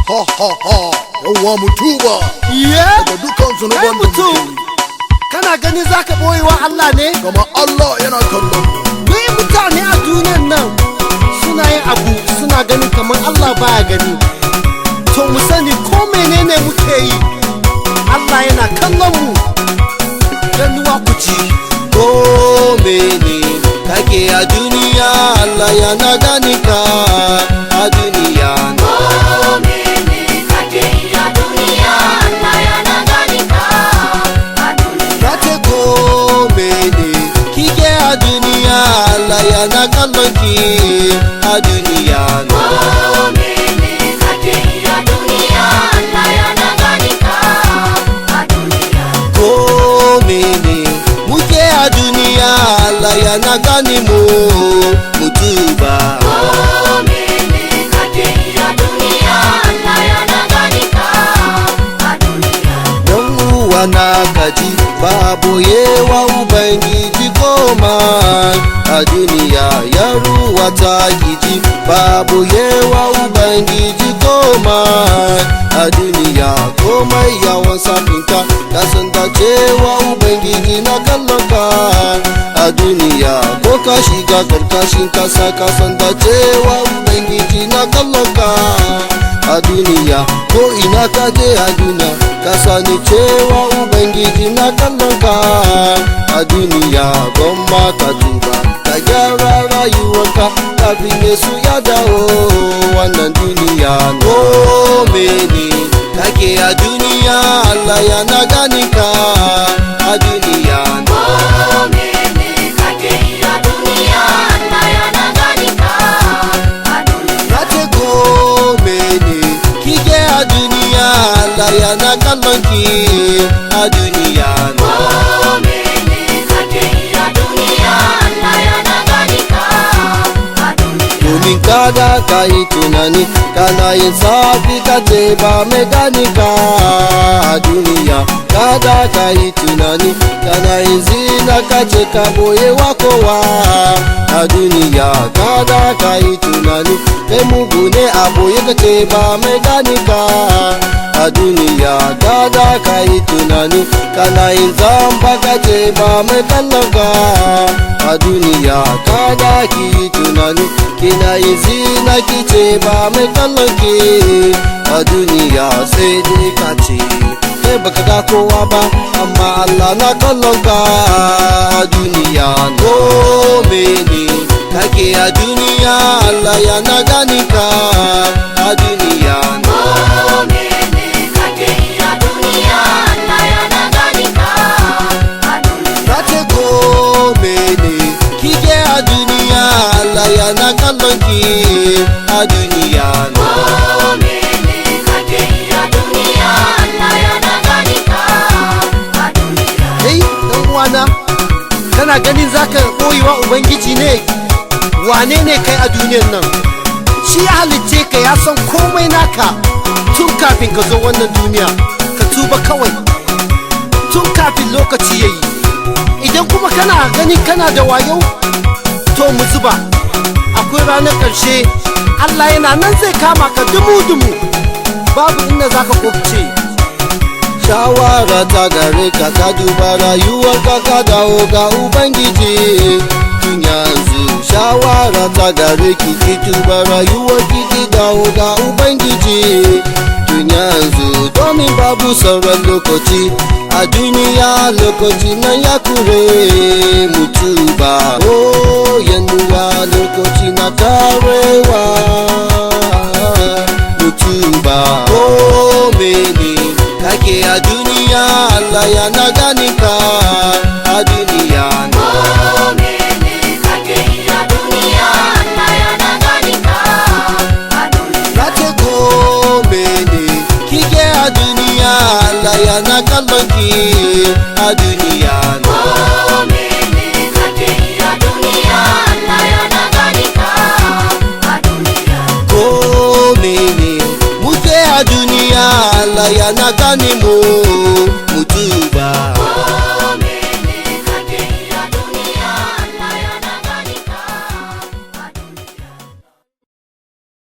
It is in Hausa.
Ha ha ha, yawwa, mu tuba Iye? daga dukan Kai zunuban da muke mutum, yi. Kana ganin zaka ɓoye wa Allah ne? Gama Allah yana kallon mu. Ni mutane a duniyan nan suna yin abu, suna ganin kamar Allah baya gani. To mu sani, ko menene muke yi, Allah yana kallon mu. Ganuwa ku ji. Ko mene kake a duniya, Allah yana gani ka a duniya na. Ko mene kake yi a duniya, Allah yana gani ka a duniya. Na ce ko mene kike a duniya, Allah yana kallon ki a duniya na. Ko mene kake yi a duniya, Allah yana gani ka a duniya. Ko mene muke a duniya, Allah yana gani mu, mu tuba. Ko mene kake yi a duniya, Allah yana gani ka a duniya. Don uwa na kaji, babu yewa Ubangiji koma a duniya. Yaruwa ta kiji, babu yewa Ubangiji koma a duniya. Komai yawan safinka, ka san da cewa Ubangiji na kallon ka a duniya. Ko ka shiga karkashin kasa, ka san da cewa Ubangiji na kallon ka a duniya. Ko ina ka je a duniya, ka sani cewa Ubangiji na kallon ka a duniya. Gwamma ka tuba, ka gyara rayuwarka kafin Yesu ya dawo wannan duniya. Ko mene kake a duniya, Allah yana gani ka a duniya. Ko mene kake yi a duniya, Allah yana gani ka a duniya. Na ce ko mene kike a duniya, Allah yana kallon ki a duniya. Ko mene kake yi a duniya, Allah yana gani ka a duniya. Domin kada ka yi tunani kana yin safi, ka ce ba mai gani ka a duniya. Kada ka yi tunani kana yin zina, ka ce ka boye wa kowa a duniya. Kada ka yi tunani kai mugu ne a boye, ka ce ba mai gani ka a duniya. Kada ka yi tunani kana yin zamba, ka ce ba mai kallon ka a duniya. Kada ki yi tunani kina yi zina, ki ce ba mai kallon ki a duniya. Sai dai ka ce kai baka ga kowa ba, amma Allah na kallon ka a duniya. Ko mene kake a duniya, Allah yana gani ka a duniya. Ko mene kake yi a duniya, Allah yana gani ka a duniya. Na ce ko mene kike a duniya, Allah yana kallon ki a duniya. Ko mene kake yi a duniya, Allah yana gani ka a duniya. Kai dan uwana, kana ganin zaka ɓoye wa Ubangiji ne? Wane ne kai a duniyan nan? Shi ya halicce ka, ya san komai naka tun kafin ka zo wannan duniya. Ka tuba kawai tun kafin lokaci ya yi. Idan kuma kana gani kana da wayo, to mu zuba, akwai ranar ƙarshe. Allah yana nan zai kama ka dumu-dumu, babu inda zaka kubce. Shawara ta gare ka, ka duba rayuwarka, ka dawo ga Ubangiji tun yanzu. Shawara ta gare ki, ki duba rayuwarki, ki dawo ga Ubangiji tun yanzu, domin babu sauran lokaci a duniya, lokaci nan ya kure. Mutu ba oh yanuwa, lokaci na karewa, mutu ba. Ko mene kake a duniya, Allah yana gani ka a duniya. Ko mene kake yi a duniya, Allah yana gani ka a duniya. Na ce ko mene kike a duniya, Allah yana kallon ki a duniya. Ko mene kake yi a duniya, Allah yana gani ka a duniya. Ko mene muke a duniya, Allah yana gani mu.